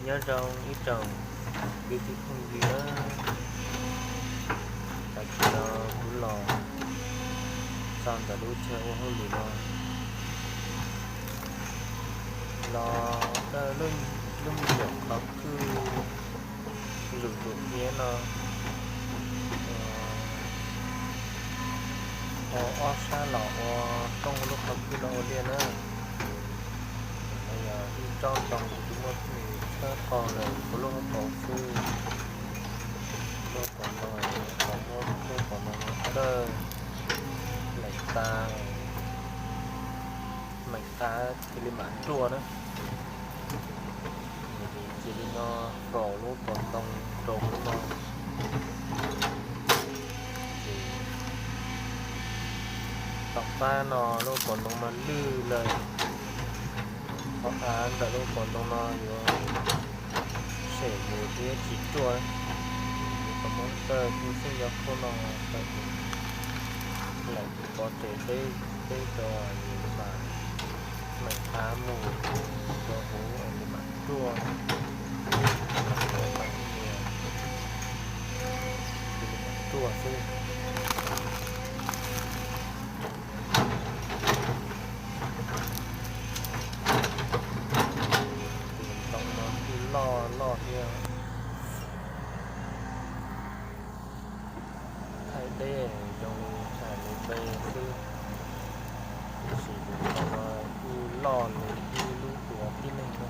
Nyob zoo ib tsoom kwv tij phooj ywg na, tag kis no kuv los txog ntawm lub chaw ua hauj lwm no, los dawj lub me nyuam qhov kwj zuj zus thiab no, ua ob sab los ua rooj lub qhov kwj no ua liaj na. No yog ib tsob ntoo kuv twb muab nws tshawb qaug lawm puag lub hauv paus xwb. Lub hauv paus ntoo, muab lub hauv paus ntoo no dawj, leem tas, leem tas cia li mam ruaj na. Cia li no faus lub hauv paus ntoo rau hauv no. Ces tom qab no lub hauv paus ntoo no lwj lawm, qhov av ntawm lub hauv paus ntoo no yuav sem mus thiab tsis ruaj. Ces yuav tau muab dawj kuj xeeb yov qhuav no tawm mus, leem pov tseg deb deb rau es mam, mam av mus rau hauv es mam ruaj, mam ua mam ua, cia li mam ruaj xwb. Tus ntoo no kuj loj loj thiab. Thaij deb zoo li tsam nws npe xwb, tiam sis tus ntoo no kuj loj li ib lub duav tib neeg na.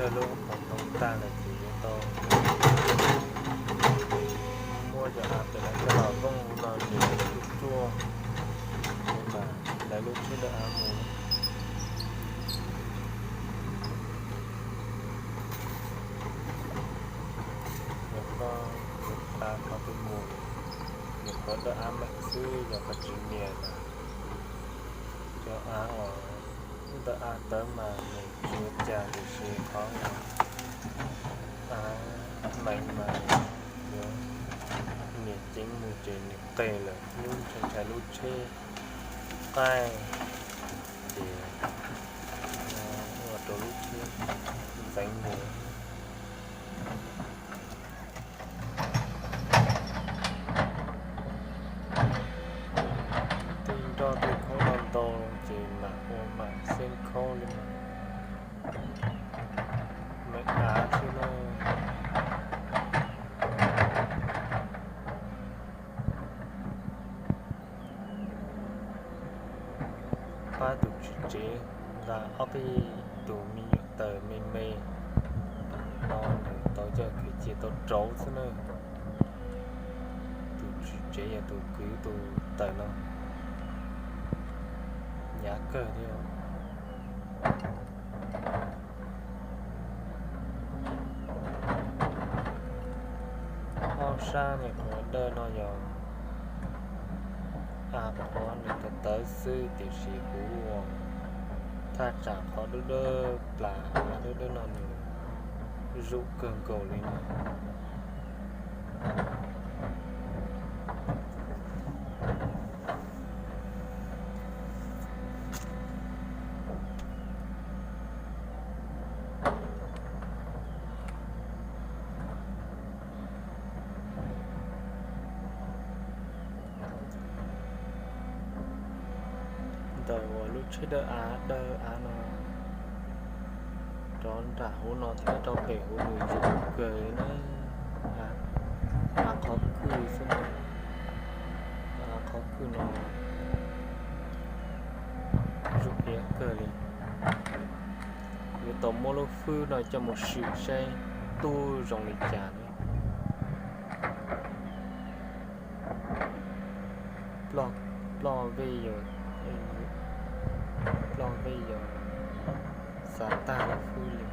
Dawj lub hauv paus ntoo tag lawm ces yuav tau muab cov av pem no coj los vooj no nws thiaj ruaj, es mam lawv lub tsheb dawb av mus. Yog koj yuav tas qhov twg mus, nyuam qhuav dawb av meem xwb, yog koj tsis nias mas cov av uas dawb av tawv mas nws tsis ua cas, tiam sis qhov av meem mas yuav nias ceev mus ces nws qeg lawm, lub ntshai ntshai lub tsheb qaij, ces ua rau lub tsheb ntxeev mus. Tej nroj tej khaub no ntau ces mam ua mam xeeb khaub li mas, meem av xwb na. Pab tus tswv tsev nqa ob peb tus me nyuam taws me me no, nws tau coj kev cia tau rauv xwb na. Tus tswv tsev yog tus kwv tus taws no, hnyav kawg thiab. Ob sab nyuam qhuav dawj no yog av qhuav nws tawv tawv xwb, tiam sis kuv ua thaj tsam qhov dawb dawb plas av dawb dawb no nws zuj kawg nkaus li na. Ntawm uas lub tsheb dawb av, dawb av no rov nram hauv no thiab rau pem hauv nws zuj kawg na. Av qhov kwj xwb na, av qhov kwj no zuj kawg li. Yuav tau muab lub fwb no coj mus swm saib tub zoo li cas na. Ploj, ploj vij yog, ploj vij yog xav tag lub fwb li.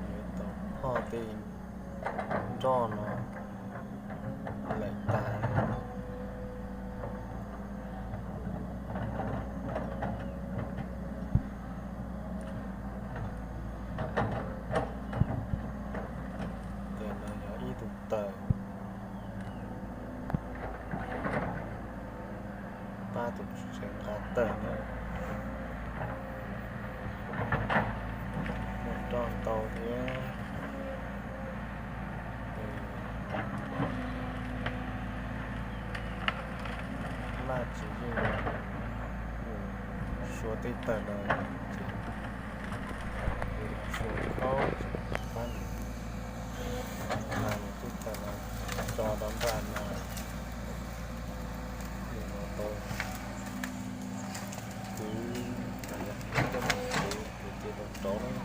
Yuav tau phoj tej nroj no lawm tas. Ntawm no yog ib tug taws pab tus tsev nqa tawg na. Muaj nroj ntau thiab. Maj tsis yeej mus suav tej taws no ces suav khaub tsis pab nws, mas nws tej taws no tso rau nram no, nws los tau kwv, coj mus kwv kwv ces tau rauv na.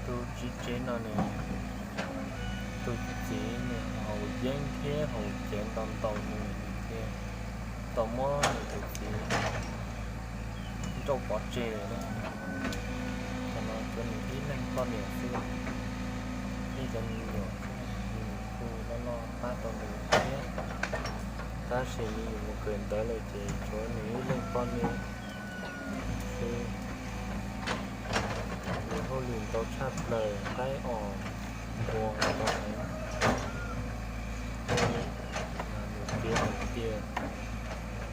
Tus tswv tsev no nws, tus txiv nws haus yeeb thiab haus cev ntau ntau nws thiaj tau muab nws tus txiv nrauj pov tseg lawm na. Qhov no tsuav nws ib leeg poj niam xwb, ib cov me nyuam xwb, nws kuj loj loj pab tau nws thiab. Tab sis nws yuav mus kawm ntawv lawm ces tshuav nws ib leeg poj niam xwb. Nws hauj lwm ntau tshaj plaws, qaib os, npua ntau heev. Nws piav hais tias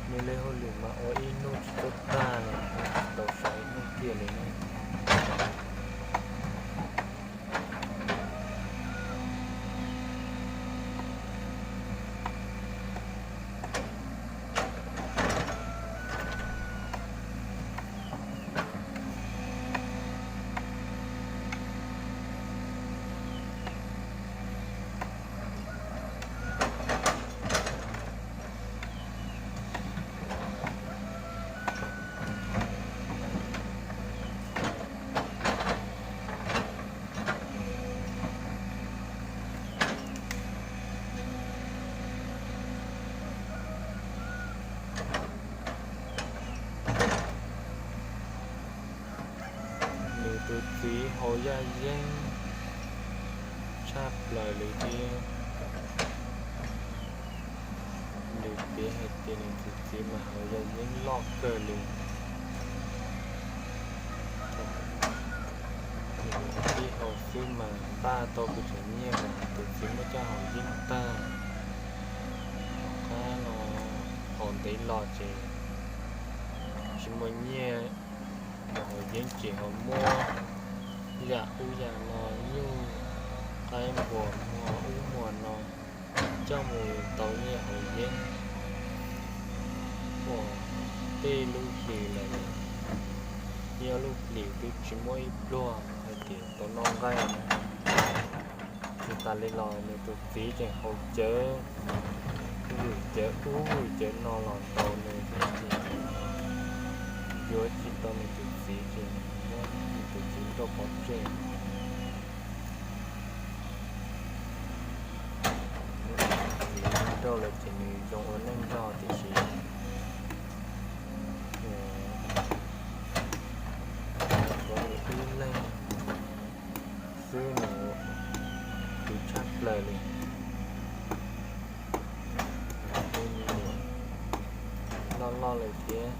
nws li hauj lwm mas ua ib hnub tsis txawj tag li, tau sau ib hnub tiag li na. Nws tus txiv haus yaj yeeb tshaj plaws li thiab. Nws piav hais tias nws tus txiv mas haus yaj yeeb loj kawg li. Nws tib haus xwb mas npaj tau pes tsawg nyiaj mas tus txiv muab coj haus yeeb tag. Tom qab no haus ntev los ces tsis muaj nyiaj mus haus yeeb, ces ho muab yam ub yam no, nyuj qaib npua muag ub muag no coj mus tau nyiaj haus yeeb. Ua tej lub hlis lawm, nyob lub hlis twb tsis muaj ib pluag hais tias tau noj nqaij na. Tsis tas li los nws tus txiv tseem haus cawv, tus cawv ub cawv no los ntaus nws thiab ces yuav tsis tau nws tus txiv ces muab nws tus txiv nrauj pov tseg. Nws tus txiv nrauj lawm ces nws zoo ua neej nrog tiam sis tshuav nws ib leeg xwb, nws khwv tshaj plaws li. Nws loj loj lawm thiab,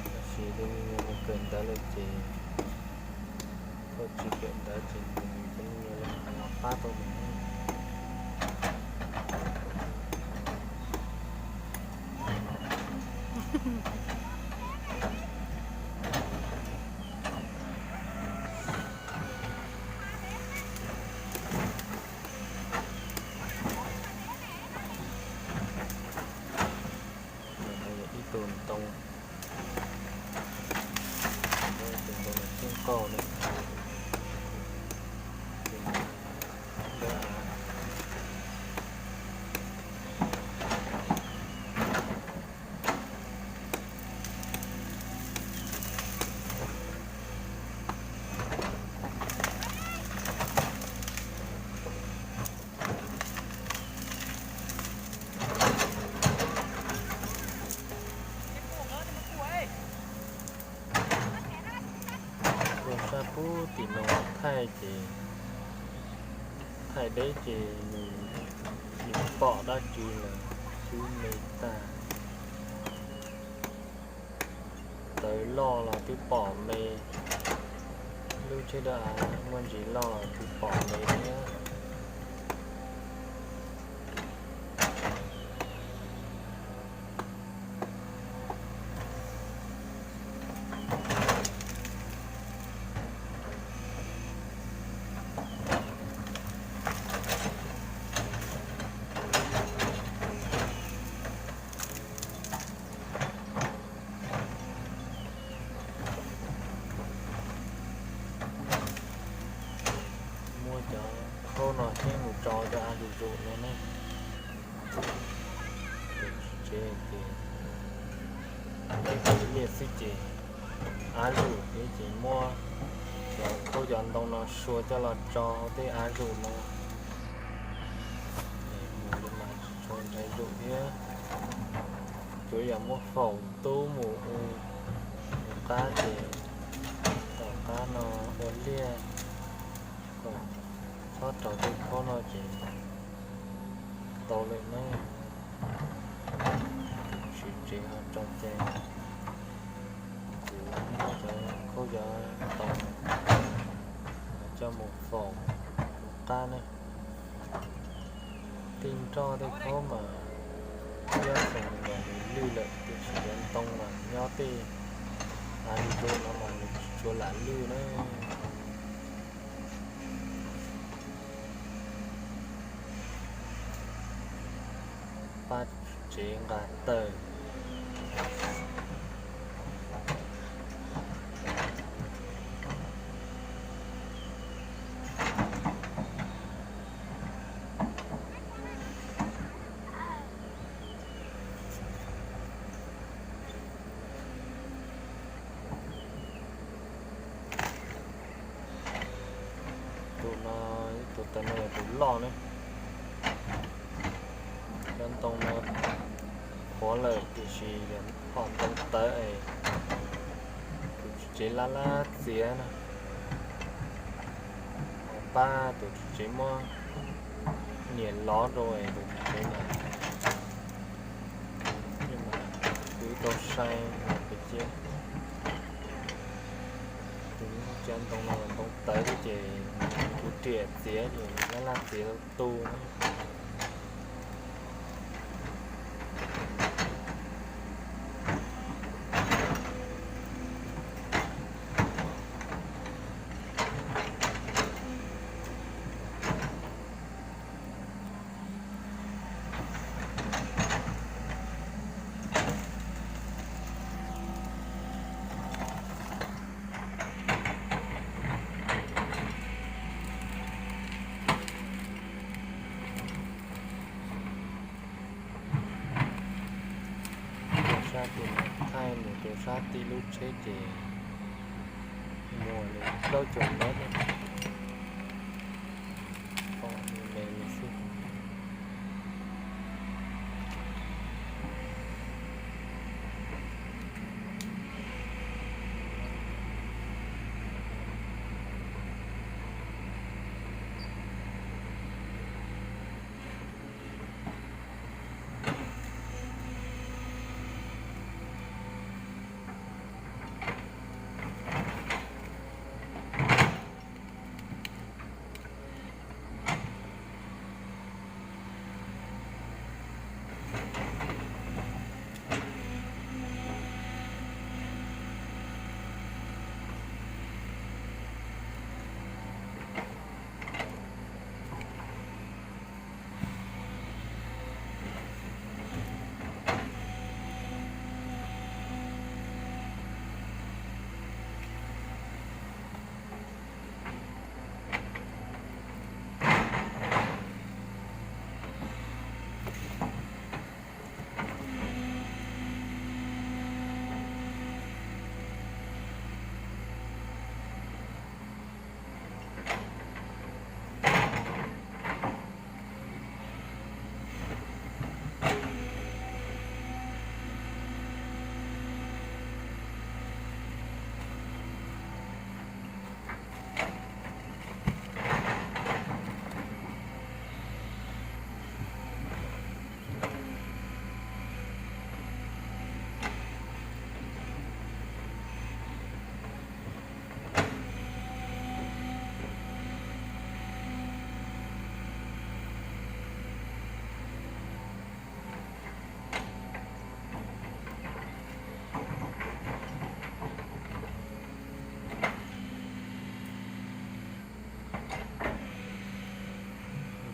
tab sis nws mus kawm ntawv lawm ces thaum tsis kawm ntawv ces nws cov me nyuam los pab tau nws. Ib tug ntoo, tus ntoo no coob kawg li. Luag sab pub tim no thaij ces, thaij deb ces nws tsis pom dab tsi lawm, xub me tag. Tawv loj los twb pom me, lub tsheb dawb av muaj ntsis loj los twb pom me thiab. Muab cov khaub no coj mus tso cov av zuj zus no ne. Tus tsis tsev ces, tus liaj xwb ces av zuj zus thiab ces muab cov khaub cov ntoo no sua coj los tso hauv tej av zuj zus no. Mus li mas tsis tshua ntshai zuj zus thiab. Tsuas yog muab faus tub mus ua, mus qab ces tom qab no ua liaj, txhob raug tej khaub no ces tau lawm nawb. Siv tsev ho tsoo ces kuv muab cov khaub cov ntoo coj mus faus rau qab ne. Tej nroj tej khaub mas nyob xeem los nws lwj lawm, tiam sis cov ntoo mas nyob tej av li no mas nws tsis tshua lam lwj na. Pab tsev nqa tawm. Tus no, tus taw no yog tus loj ne. Cov ntoo no qhuav lawm tiam sis yog pom ntoo tawv es tus tswv tsev lab lab txiav na. Pab tus tswv tsev muab niam lov rau es tus tswv tsev mas, mas kuv tau sai pes cia. Tus cov ntoo no ntoo tawv thiab ces tus riam txiav ces lab lab txiav tu na. Sab tim no thaij mus rau sab tim lub tsheb ces muaj li plaub caug metv, pom me me xwb.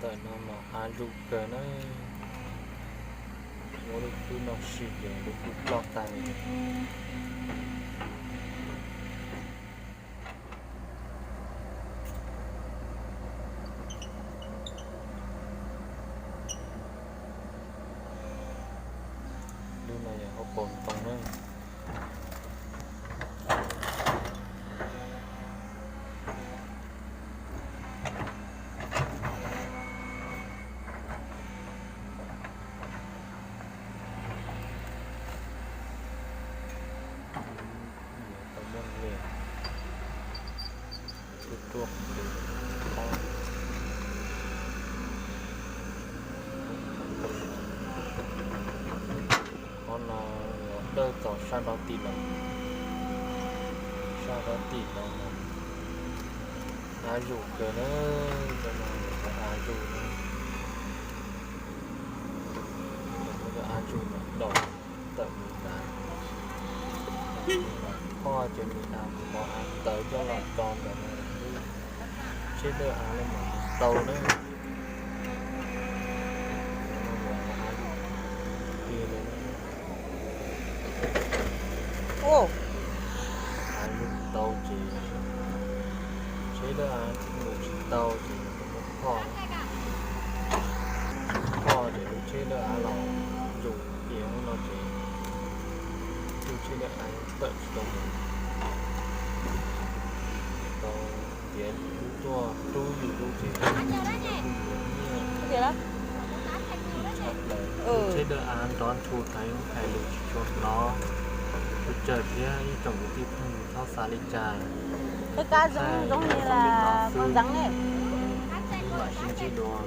Ntawm no mas av lug kawg na, muab lub kub no sim ces lub kub ploj tag li. Lub no yog hauv paus ntoo na. Tau muab liam ruaj ruaj qab. Qhov no Dawj txaus sab dov tim no, sab dov tim no mas av zus kawg na, cov no yog av zus na, cov av zus no daus tawm mus nrad, phoj ces nws av mos av tawv coj los tso ntawm no, tsheb dawj av los mas tau na. Av zus tau ces tsheb dawj av mus tsis tau ces phoj, phoj ces lub tsheb dawj av los zus kiag no ces lub tsheb dawj av tawm tsis tau mus, tau tiav lub tuaj rub yus lub ces yus nyiaj tshaj plaws. Lub tsheb dawj av nrov ntshua heev, hais lus tsis tshua hnov. Ua tsaug thiab ib tsoom kwv tij phooj ywg txhob xav li cas, thaij zoo li no xwb, mam sib ntsib dua.